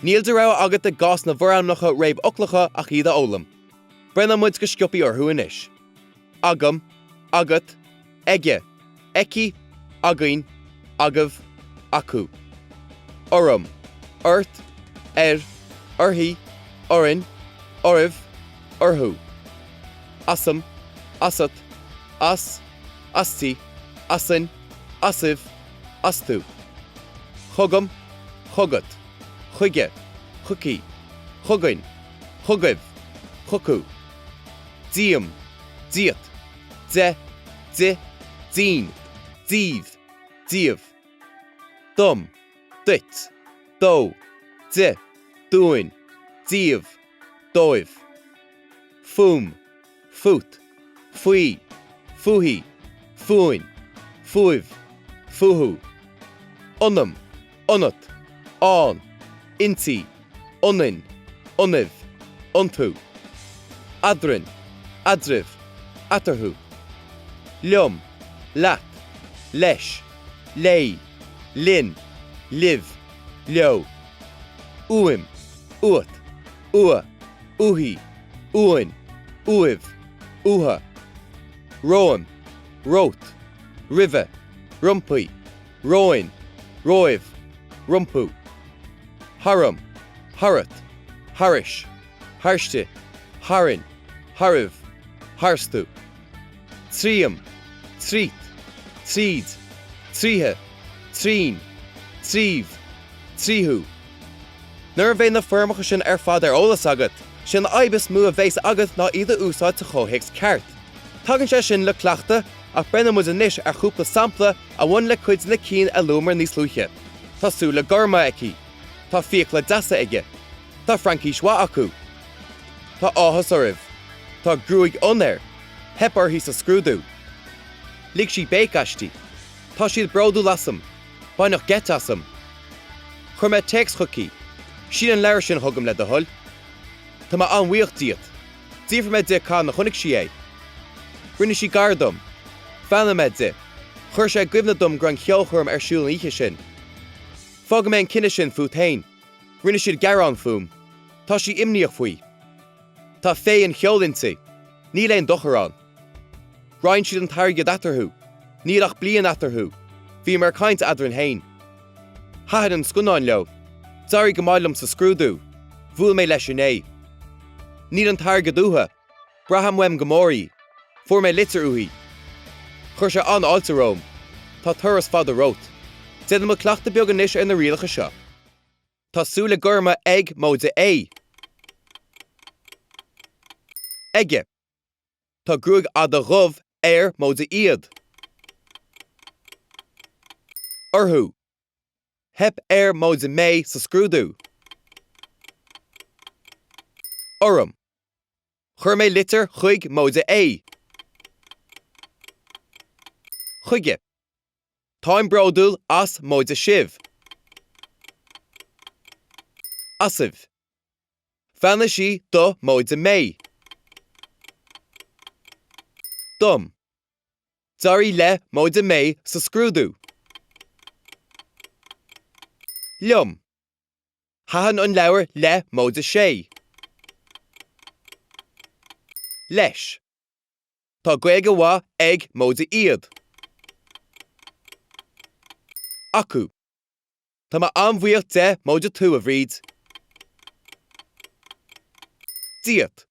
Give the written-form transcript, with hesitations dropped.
Níl de rogha agat i gcás na bhforainmneacha réamhfhoclacha ach iad a fhoghlaim. Breathnóidh muid go sciobtha orthu anois. Agam, agat, aige, aici, againn, agaibh, acu. Orm, ort, air, uirthi, orainn, oraibh, orthu. Asam, asat, as, asti, asainn, asaibh, astu. Chugam, chugat, chuige, chuici, chugainn, chugaibh, chucu. Díom, díot, de, di, dínn, díbh, díobh. Dom, duit, dó, di, dúinn, díobh, dóibh. Fúm, fút, faoi, fúithi, fúinn, fúibh, fúthu. Ionam, ionat, ann, inti, ionainn, ionaibh, iontu. Eadrainn, eadraibh, eatarthu. Liom, leat, leis, léi, linn, libh, leo. Uaim, uait, uaidh, uaithi, uainn, uaibh, uathu. Romham, romhat, roimhe, roimpi, romhainn, romhaibh, rompu. Tharam, tharat, thairis, thairsti, tharainn, tharaibh, tharstu. Tríom, tríot, tríd, tríothu, trínn, tríbh, tríothu. Nuair a bheidh na foirmeacha sin ar fad ar eolas agat, sé an fhadhb is mó a bheas agat ná iad a úsáid sa chomhthéacs ceart. Tagann sé sin le cleachtadh, ach breathnóidh muid anois ar chúpla sampla a bhain le cuid de na cinn a luamar níos luaithe. Tá súile gorma aici. Tá fiacla deasa aige. Tá Fraincis mhaith acu. Tá áthas oraibh. Tá gruaig fhionn air. Theip uirthi sa scrúdú. Lig sí béic aisti. Tá siad bródúil asam. Baineadh geit asam. Chuir mé téacs chuici. Sín an leabhar sin chugam, le do thoil. Tá mé an-bhuíoch díot. D'fhiafraigh mé di cathain a chonaic sí é. Rinne sí gar dom. Bheannaigh mé di. Chuir sé i gcuimhne dom go raibh an cheolchoirm ar siúl an oíche sin. Fágfaidh mé an cinneadh sin fút féin. Rinne siad gearán fúm. Tá sí imníoch faoi. Tá féith an cheoil inti. Níl aon dochar ann. Roinn siad an t-airgead eatarthu. Níl ach bliain eatarthu. Bhíomar ag caint eadrainn féin. Thaitin an scannán leo. D'éirigh go maith liom sa scrúdú. Bhuail mé leis inné. Níl an t-airgead uathu. Braithim uaim go mór í. Fuair mé litir uaithi. Chuir sé an-fháilte romham. Tá turas fada romhat. Déanfaidh muid cleachtadh beag anois ar na rialacha seo. Tá súile gorma ag móide é. Aige. Tá gruaig fhada dhubh air móide iad. Orthu. Theip air móide mé sa scrúdú. Orm. Chuir mé litir chuig móide é. Chuige. Táim bródúil as móide sibh. Asaibh. Bheannaigh sí do móide mé. Dom. D'éirigh le móide mé sa scrúdú. Liom. Thaitin an leabhar le móide sé. Leis. Tá Gaeilge mhaith ag móide iad. Acu. Tá mé an-bhuíoch de móide tú, a Bhríd. Díot.